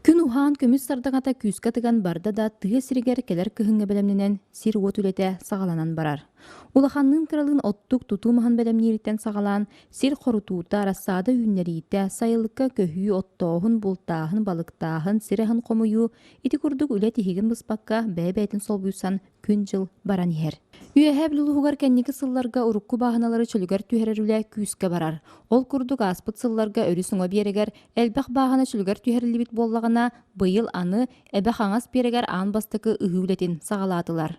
Күн уһаан көмүс сардаҥата күүскэ тыган барда да тыа сиригэр кэлэр кыһыҥҥа бэлэмнэнэн сир-уот үлэтэ саҕаланан барар. Улаханныын-кыралыын оттук тутуу маһын бэлэмниириттэн саҕалаан сир хорутуута, рассаада үүннэриитэ, сайылыкка көһүү, оттооһун, бултааһын, балыктааһын, сир аһын хомуйуу ити курдук үлэ тиһигин быспакка бэйэ-бэйэтин солбуйсан күн-дьыл баран иһэр. Үөһээ Бүлүү улууһугар кэнники сылларга урукку бааһыналары чөлүгэр түһэрэр үлэ күүскэ барар. Ол курдук ааспыт сылларга өрүс уҥа биэрэгэр элбэх бааһына чөлүгэр түһэриллибит буоллаҕына, быйыл аны Эбэ хаҥас биэрэгэр аан бастакы ыһыы үлэтин саҕалаатылар.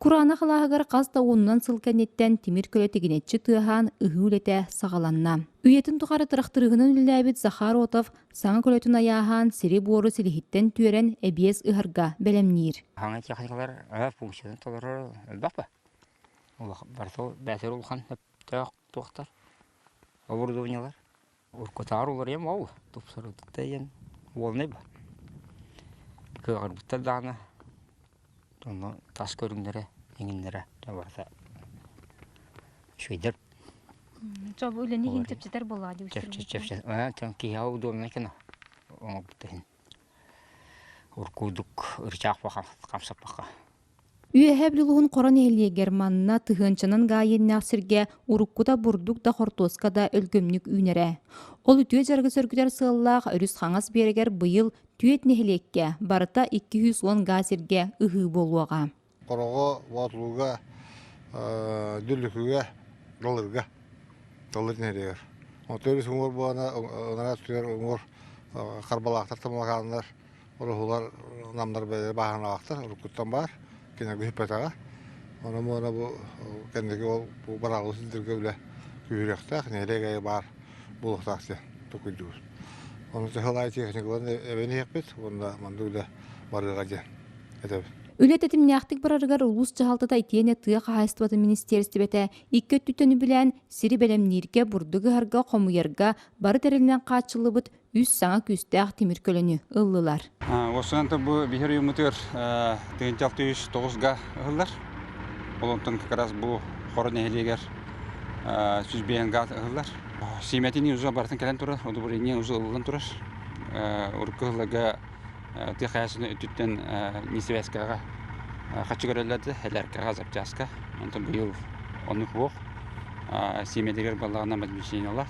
Кураанах алааһыгар хас да уонунан сыл кэнниттэн тимир көлө тигинэччи тыаһаан ыһыы үлэтэ саҕаланна. Үйэтин тухары тырахтырыһынан үлэлээбит Захар Отов саҥа көлөтүн айааһаан сири-буору силиһиттэн түөрэн эбиэс ыһарга бэлэмниир. Саҥа техникалар функциятын толорор элбэх ба. Барыта бээтэр улахан сөптөөх туохтар оборудованиелар. Уркутаар уларыйам ол тупсарбыта диэн уолунай ба. Кыаҕырбыттар даҕаны Онно тас көрүҥнэрэ, иҥиннэрэ барыта үчүгэйдэр. Чо бу үлэни иһин чэпчэтэр буоллаҕа дии Чэпчэ киһиэхэ удобнай гына оҥорбут иһин. Уркуудук ырчаах хамсаппакка. Үөһээ Бүлүү улууһун Хоро нэһилиэгэр манна тыһыынчанан гаайыннаах сиргэ уруккута бурдук да хортуоска да өлгөмнүк үүнэрэ. Ол үтүө дьарыгы сөргүтэр сыаллаах өрүс хаҥас биэрэгэр быйыл Түөт нэһилиэккэ барыта 210 гаа сиргэ ыһыы буолуоҕа. Хороҕо, Боотулууга, Дүллүкүгэ, Далырга, Далыр нэһилиэгэр. Оттон өрүс уҥуор буолана ынараа өттүгэр уҥуор Харбалаахтар, Тамалакааннар, Ороһулар, Намнар бэйэлэрэ бааһыналаахтар, уруккуттан баар, кинилэргэ сүппэтэҕэ. Онон уонна бу кэнники ол бу бараалы сирдэргэ үлэ күүһүрүөхтээх, нэһилиэк аайы баар буолуохтаах диэн толкуйдуур. Ону сыһылаай техникаларын эбэн иһиэхпит уонна маннык үлэ барыаҕа диэн этэбин. Үлэ тэтимнээхтик барарыгар улуус дьаһалтата итиэннэ тыа хаһаайыстыбатын министиэристибэтэ икки өттүттэн үбүлээн сири бэлэмнииргэ, бурдук ыһарга, хомуйарга бары тэрилинэн хааччыллыбыт үс саҥа күүстээх тимир көлөнү ыллылар. Уопсайынан бу биһир уйуммутугар тыһыынча 609 га ыһыллар. Ол онтон как раз бу Хоро нэһилиэгэр 105 га ыһыллар. Сиэмэтин уже барытын кэлэн турар, удобрение уже ылыллан турар. Урукку ыһылларга тыа хаһаайыстыбатын өттүттэн несвязкаҕа хаччы көрөллөр ЛРК-ҕа запчаска. Онтон быйыл оннук суох. Сиэмэтигэр баллаҕына возмещениелаах.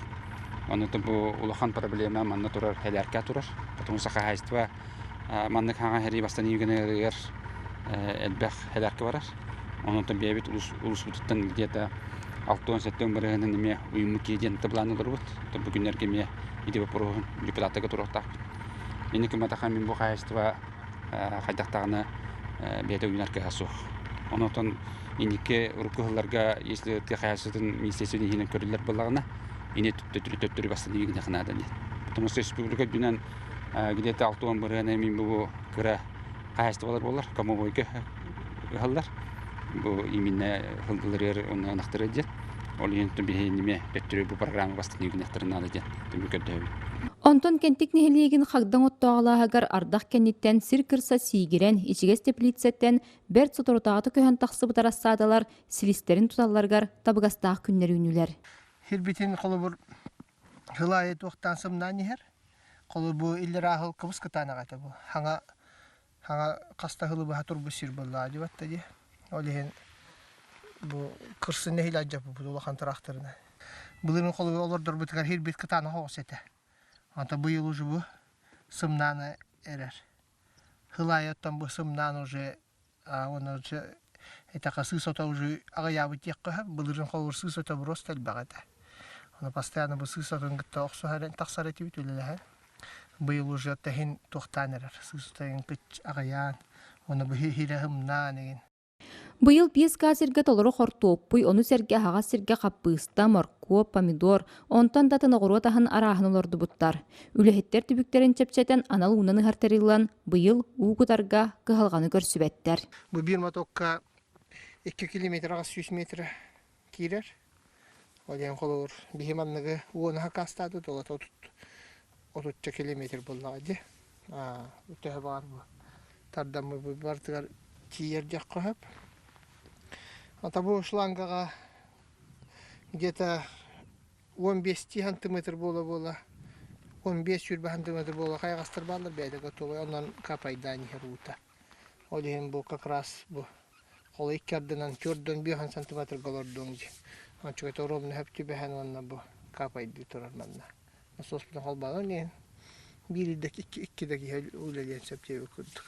Онон бу улахан проблема манна турар, ЛРК турар. Потому что хаһаайыстыба маннык хаҥа сэрии бастан ыарыгар элбэх ЛРК барар. Онон бэйэбит улууспутуттан где-то 67 бырыһыанын эмиэ уйуммут киһи диэн былаан олорбут. Бу күннэргэ эмиэ ити боппуруоһун депутаттарга туруохтаахпыт. Инники матаха мин бу хаһаайыстыба хайдахтаҕына бэйэтэ уйунар кыаҕа суох. Онон инники урукку сылларга если тыа хаһаайыстыбатын министерствотын иһинэн көрүллэр буоллаҕына ини төттөрү төттөрү бастан гыныах наада диэн. Потому что республика үрдүнэн где-то 60 бырыһыана мин бу кыра хаһаайыстыбалар буолар, комовойга ыһаллар. Бу именно ылырыар уонна ынахтары диэн. Ол иһин биһиги төттөрү бу программа бастан гыныахтарын наада диэн түмүк көрдөһөбүн. Онтон Кэнтик нэһилиэгин Хагдаҥ оттооҕолааһыгар ардах кэнниттэн сир кырса сиигирэн, ичигэс теплицэттэн бэрт соторутааҕыта көһөн тахсыбыт арассаадалар силистэрин туталларыгар табыгастаах күннэр үүннүлэр. Сирбитин холобур сыл аайы туохтаан сымнаан иһэр. Холобур бу иллэрээ сыл кыбыс кытаанах этэ бу. Хаҥа хаҥа хаста сылы быһа турбут сир буоллаҕа дии дии. Ол иһин бу кырсын нэһиилэ алдьаппыппыт улахан тыраахтарынан. Былырыын холобур олордорбутугар сирбит кытаанах оҕус этэ. Онтон быйыл уже бу сымнаан эрэр. Сыл аайы оттон бу сымнаан уже уонна уже этэхэ сыыс ото уже аҕыйаабыт диэххэ сөп. Былырыын холобур сыыс ото просто элбэх этэ. Ону постоянно бу сыыс отун кытта охсуһар тахсар этибит үлэлэһэн. Быйыл уже тэһин туохтаан эрэр сыыс отойун кыч аҕыйаан уонна бу хирэ һымнаан игин. Быйыл биэс гаа сиргэ толору хортуоппуй, ону сэргэ аһаҕас сиргэ хаппыыста, моркуоп, помидор, онтон да атын оҕуруот аһын арааһын олордубуттар. Үлэһиттэр түбүктэрин чэпчэтэн анал уунан ыһар тэриллэн, быйыл уу кутарга кыһалҕаны көрсүбэттэр. Бу биир мотокка 2 километр 800 метр киирэр. Ол диэн холобур, биһи манныгы уонаһа кастааты толото отучча километр буоллаҕа дии. Төһө баҕар бу тардаммыт барытыгар тиийэр диэххэ сөп. Ата бу шлангаҕа где-то 15 сантиметр буола-буола 15-20 сантиметр буола хайаҕастар бааллар бэйэтэ готовай онон капайдаан иһэр уута. Ол иһин бу как раз бу холу икки ардынан төрдөн биэхэн сантиметрга олордуоҥ дии. Ончугата ровно хөп түбэһэн уонна бу капайдыы турар манна. Насоспутун холбоонон иһин биир да икки, икки да киһи үлэлиэн сөп диэбит курдук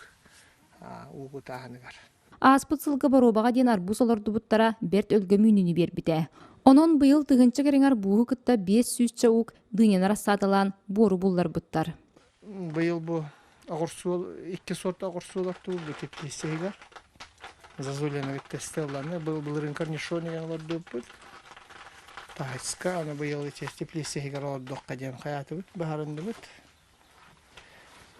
уу кутааһыныгар. Ааспыт сылга боруобаҕа диэн арбуз олордубуттара бэрт өлгөм үүнүүнү биэрбитэ. Онон быйыл тыһыынча кэриҥэ арбууһу кытта биэс сүүсчэ ук дыняны рассааталаан буору булларбыттар. Быйыл бу оҕурсуол икки сорт оҕурсуолар туурбут теплицэһигэр Зазулина тестелланы был былырыын корнишон деген олордубуппут. Таһыска аны быйыл теплицэһигэр олордуохха диэн хайаатыбыт баһарындыбыт.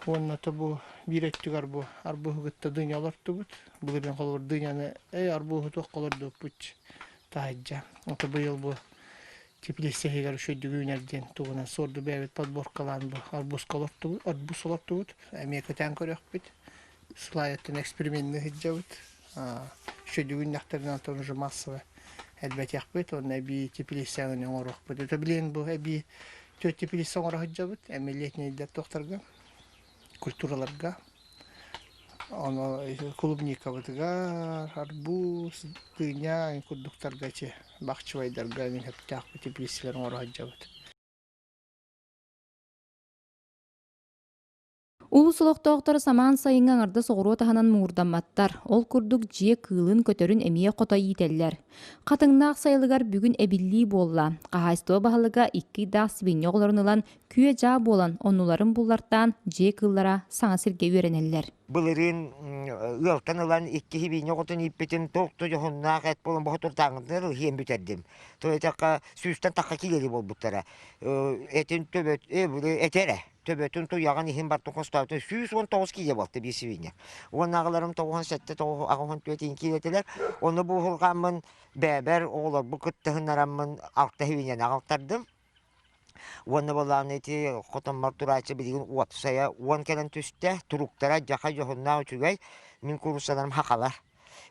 Уонна то бу биир өттүгэр бу арбуһу кытта дыня олортубут. Былырыын холобур дыняны эй арбуһу туохха олордубуппут таһырдьа. Ото быйыл бу теплица иһигэр үчүгэйдик үүнэр диэн тугунан суорду бэйэбит подборкалаан бу арбузка олортубут, арбуз олортубут. Эмиэ кэтээн көрүөхпүт. Сылаайаттан эксперименныы сылдьабыт. Үчүгэйдик үүннэхтэринэ онтон уже массово элбэтиэхпит уонна эбии теплицаны оҥоруохпут. Это билигин бу эбии Түөрт теплица оҥоро сылдьабыт, эмиэ летнийдэр туохтарга, культураларга. Ону клубникабытыгар, арбуз, дыня курдуктарга ити бахчевайдарга мин сөптөөх теплицалар оҥоро сылдьабыт. Улуус олохтоохторо самаан сайыҥҥа аҥардас оҕуруот аһынан муҥурдамматтар. Ол курдук дьиэ кыылын, көтөрүн эмиэ хото иитэллэр. Хатыҥнаах сайылыгар бүгүн эбиллии буолла. Хаһаайыстыба баһылыга икки ыйдаах сибиинньэ оҕолорун ылан, күө-дьаа буолан, оннуларын буллартаан, дьиэ кыыллара саҥа сиргэ үөрэнэллэр. Былырыын ыалтан ылан икки сибиинньэ оҕотун ииппитим, туох да дьоһуннаах эт буолан боһотуртааҥҥытын ылыһыан бүтэрдим. То этиэххэ сүүстэн тахха киилэли буолбуттара. Этин төбөт, этэ эрэ. Төбөтүн туйаҕын иһин бартын хостообутун 119 киилэ буолта биир сибиинньэ. Уонна аҕаларым 97 84 киилэ этилэр. Ону буһурҕааммын бэйэбэр оҕолорбун кыттыһыннараммын алта сибиинньэни аҕалтардым. Уонна буоллаҕына ити хотоммор турааччы билигин уопсайа уон кэлэн түстэ. Туруктара дьаха дьоһуннаах үчүгэй. Мин кууруссаларым хахалар.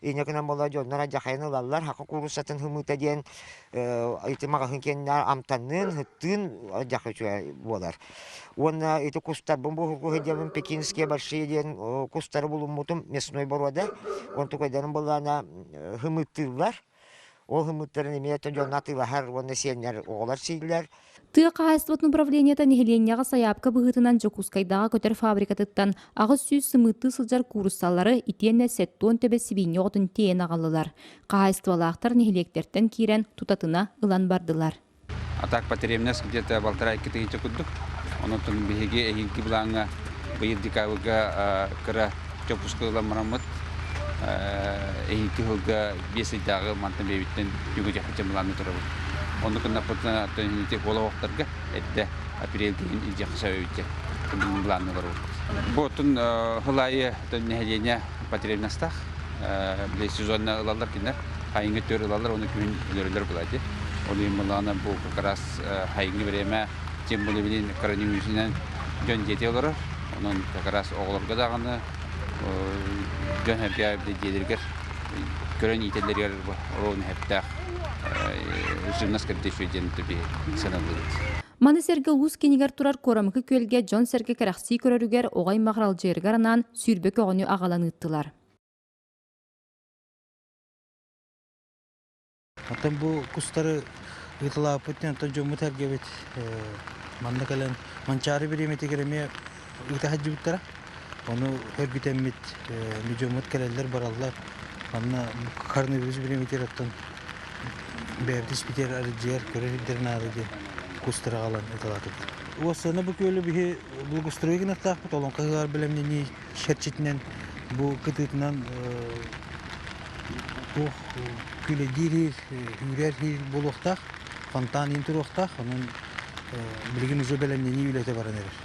Инньэ гынан буолла дьоннор алдьархайын ылаллар, хака кууруссатын хымыыта диэн ити маҕаһыын киэннээх амтанныын, сыттыын алдьархай үчүгэй буолар. Уонна ити кустарбын буһургу сылдьабын пекинские большие диэн кустары булуммутум мясной боруода. Онтукайдарын буоллаҕына хымыыттыыллар. Ол хымыыттарын эмиэ дьон атыылаһар уонна сиэннэр оҕолор сииллэр. Тыа хаһаайыстыбатын управлениета нэһилиэнньэҕэ сайаапка быһыытынан Дьокуускайдааҕы көтөр фабрикатыттан 800 сымыыттыы сылдьар кууруссалары итиэннэ сэттион төбө сибиинньэ оҕотун тиэйэн аҕаллылар. Хаһаайыстыбалаахтар нэһилиэктэртэн киирэн тутатына ылан бардылар. А так потребность где-то полтора-икки тыһыынча курдук. Онон биһиги эһиилги былааҥҥа быйыл декабрьга кыра чоппуска ылан бараммыт эһиилги сылга биэс ыйдааҕы мантан бэйэбиттэн түҥэтиэхпит былаанна турабыт. Онно гыннахпытына ити олоһуохтарга эрдэ апрель диэн илдьиэххэ сөп эбит диэн былаанна олоробут. Бу оттон сыл аайы нэһилиэнньэ потребностаах били сезонна ылаллар кинилэр хайыҥҥы төр ылаллар уонна күһүн өлөрөллөр буолаати. Ол иһин былаана бу как раз хайыҥҥы бириэмэ тем более билин коронавирусунан дьон дьиэтэ олорор. Онон как раз оҕолорго даҕаны дьон эргэ дьиэлэригэр көрөн иитэллэригэр оруолун эһэптээх живность кэрдиэччи диэн сыаналыыбыт. Маны сэргэ улуус киинигэр турар Куорамыкы күөлгэ дьон-сэргэ кэрэхсии көрөрүгэр оҕо аймах аралдьыйарыгар анаан 20 көҕөнү аҕалан ыыттылар. Оттон бу кустары ыыталаабыппыт оттон дьоммут эргэбит манна кэлэн Манчаары бириэмэтигэр эмиэ ыыта сылдьыбыттара. Ону өргүтэммит дьоммут кэлэллэр бараллар. Манна коронавирус бириэмэтигэр оттон бэйэбит испитигэр арыдьыйар, көрөр ирдэрин аары диэн кустары аҕалан ыыталаатыбыт. Уоссана бу күөлү биһи благоустрой гынаттаахпыт, олоҥхо ыһыаҕар бэлэмнэнии чэрчитинэн бу кытыытынан туох күлэдиир үүрэр буолуохтаах, фонтан иин туруохтаах, онон билигин уже бэлэмнэнии үлэтэ баран эрэр.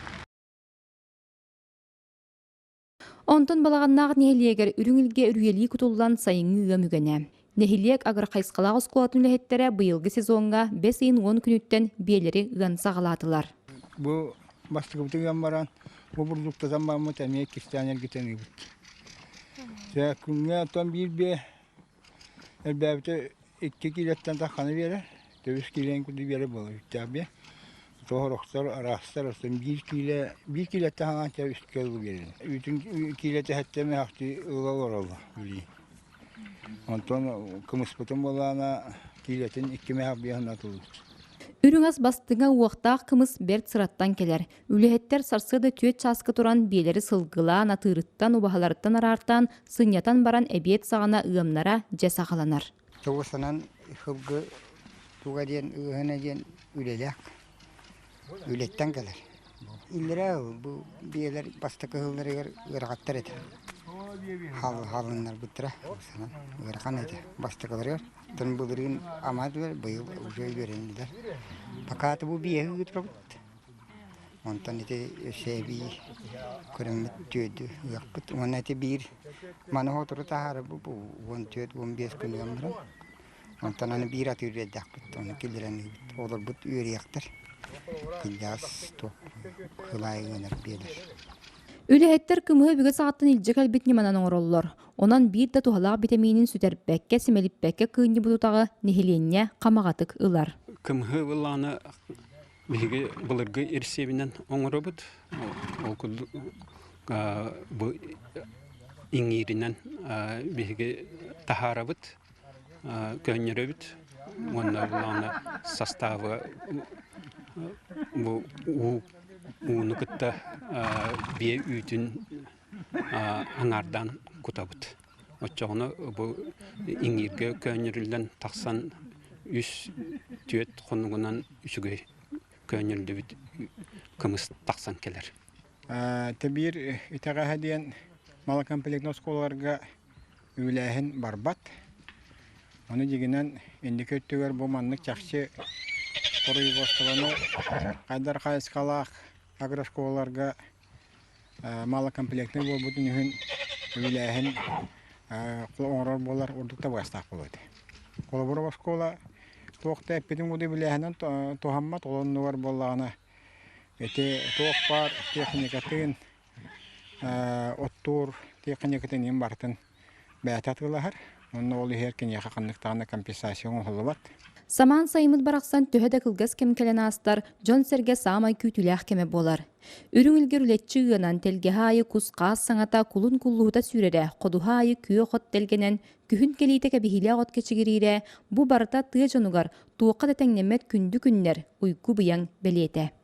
Онтон Балаҕаннаах нэһилиэгэр үрүҥ илгэ үрүйэлии кутуллан сайыҥҥы ыам үгэнэ. Нэһилиэк агрохайысхалаах оскуолатын үлэһиттэрэ быйылгы сезоҥҥа бэс ыйын уон күнүттэн биэлэри ыан саҕалаатылар. Бу бастакыбытын ыан баран, бу бурдуктатан бараммыт эмиэ иккистээн эргитэн ыыбыт. Дьэ, күҥҥэ оттон биир биэ элбээбитэ икки киилэттэн тахханы биэрэр. Үс киилээн курдук биэрэр буолар үттээх биэ. Тоһорохтор, араастар, оттон биир киилэ, биир киилэттэн хаҥаан чэ үс кило биэрэр. Үүтүн киилэтэ сэттэ мөһөхтүү ыла олороллор билии. Онтон кымыспытын буоллаҕына киилэтин икки мөһөх биэһин атыллыбыт. Үрүҥ ас бастыҥа уохтаах кымыс бэрт сыраттан кэлэр. Үлэһиттэр сарсыарда түөрт чааска туран биэлэри сылгылаан, атыырыттан, убаһаларыттан араартаан, сынньатан баран эбиэт саҕана ыамнара дьэ саҕаланар. Тоҕусанан сылгы туга диэн ыаһына диэн үлэлээх үлэттэн кэлэр. Иллэрээ бу биэлэр бастакы ыһылларыгар ыарахаттар этэ. Хаалыннарбыттара ыарахан этэ бастакыларыгар. Оттон былырыын ама быйыл уже үөрэннилэр. Пока бу биэһи ыытырабыт. Онтон ити өссө эбии көрөммүт түөрдү ыахпыт. Уонна ити биир маны сотору таһаарарбыт бу 14-15 күнүгэр баран. Онтон аны биир атыыр биэрдэхпит, ону киллэрэн ыыбыт. Олорбут үөрүйэхтэр кырдьаҕас туох сылаайы ыанар биэлэр. Үлэһиттэр кымыһы өбүгэ саҕаттан илдьэ кэлбит ньыманан оҥороллор. Онон биир да туһалаах битэмиинин сүтэрбэккэ, симэлиппэккэ кыынньыбыт утаҕы нэһилиэнньэ хамаҕатык ылар. Кымыһы былааны Биһиги былыргы ирсиэбинэн оҥоробут. Ол курдук бу иҥииринэн биһиги таһаарабыт, көөнньөрөбүт уонна былаана састааба бу уу ууну кытта биэ үүтүн аҥаардаан кутабыт. Оччоҕуна бу иҥииргэ көөнньөрүллэн тахсан үс түөрт хонугунан үчүгэй көөнньөрүллүбүт кымыс тахсан кэлэр. Тэбиир итэҕэһэ диэн малокомплектный оскуолаларга үбүлээһин барбат. Ону дьиҥинэн инники өттүгэр бу маннык чахчы производствоны хайдар хайысхалаах агрошколаларга малокомплектный буолбутун иһин үбүлээһин оҥорор буолар ордук табыгастаах буолуо этэ. Холобура оскуола туох да эппитин курдук үбүлээһинэн туһаммат, ол оннугар буоллаҕына ити туох баар техникатын, оттуур техникатын иһин барытын бэйэтэ атыылаһар. Онно ол иһэр киниэхэ ханнык даҕаны компенсация оҥоһуллубат. Самаан сайыммыт барахсан төһө да кылгас кэм кэлэн аастар, дьон-сэргэ саамай күүтүүлээх кэмэ буолар. Үрүҥ илгэр үлэччи ыанан, тэлгэһэ аайы кус-хаас саҥата, кулун куллуһута сүүрэрэ, ходуһа аайы күөх от тэлгэнэн, күһүн кэлиитэ кэбиһиилээх от кэчигириирэ, бу барыта тыа дьонугар туохха да тэҥнэммэт күндү күннэр, уйгу-быйаҥ бэлиэтэ.